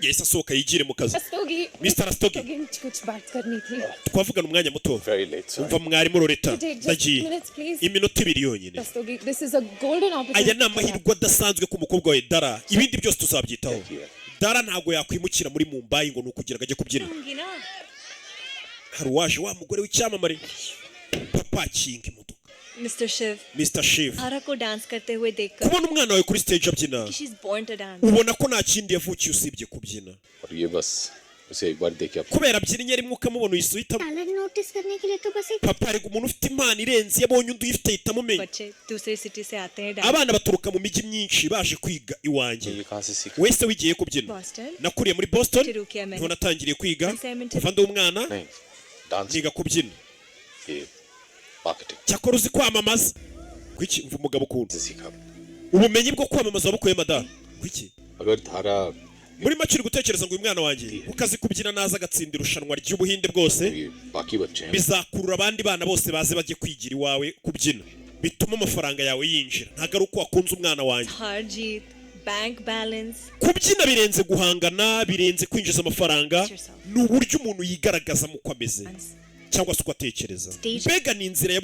Yahise asohoka yigire mu kazi. Rastogi. Mr. Rastogi. कुछ बात करनी थी। Twavugana umwanya muto? Very late, sorry. Umva mwarimu Loreta, Take just ndagiye. minutes, please. Iminota 2 yonyine. Rastogi, this is a golden opportunity. Aya ni amahirwe adasanzwe ku mukobwa wawe Dara, ibindi byose tuzabyitaho. Dara ntabwo yakwimukira muri Mumbai ngo ni ukugira ngo ajye kubyina. Hari uwaje, wa mugore w'icyamamare. Papa akinga imodoka. Mr. Shiv, Mr. Shiv, धारा को dance करते हुए देखकर kubona umwana wawe kuri stage abyina, she's born to dance. Ubona ko nta kindi yavukiye usibye kubyina. और ये बस उसे एक बार देखे आप Kubera abyinnye rimwe ukamubona uhise uhita Talent notice करने के लिए तो बस एक Papa, arega umuntu ufite impano irenze iyo abonye undi uyifite ahita amumenya. बच्चे दूसरे city से आते हैं dance. Abana baturuka mu mijyi myinshi baje kwiga iwanjye. ये कहाँ से सीखा? Wese wigiye kubyina? Boston. Nakuriye muri Boston, Turukiya, niho natangiriye kwiga. Edmonton. Kuva ndi umwana नहीं, dance niga kubyina. ये marketing Cyakora uzi kwamamaza kuki? Mva umugabo ukunda से सीखा। Ubumenyi bwo kwamamaza wabukuye madamu kuki? अगर धारा Muri make uri gutekereza ngo uyu mwana wanjye ukazi kubyina naza agatsinda irushanwa ry'Ubuhinde bwose, ये बाकी बच्चे हैं bizakurura abandi bana bose baze bajye kwigira iwawe kubyina, bituma amafaranga yawe yinjira. Ntabwo ari uko wakunze umwana wanjye. हार जीत, bank balance. Kubyina birenze guhangana, birenze kwinjiza amafaranga, ni uburyo umuntu yigaragaza mu uko ameze cyangwa se uko atekereza. Mbega ni inzira ya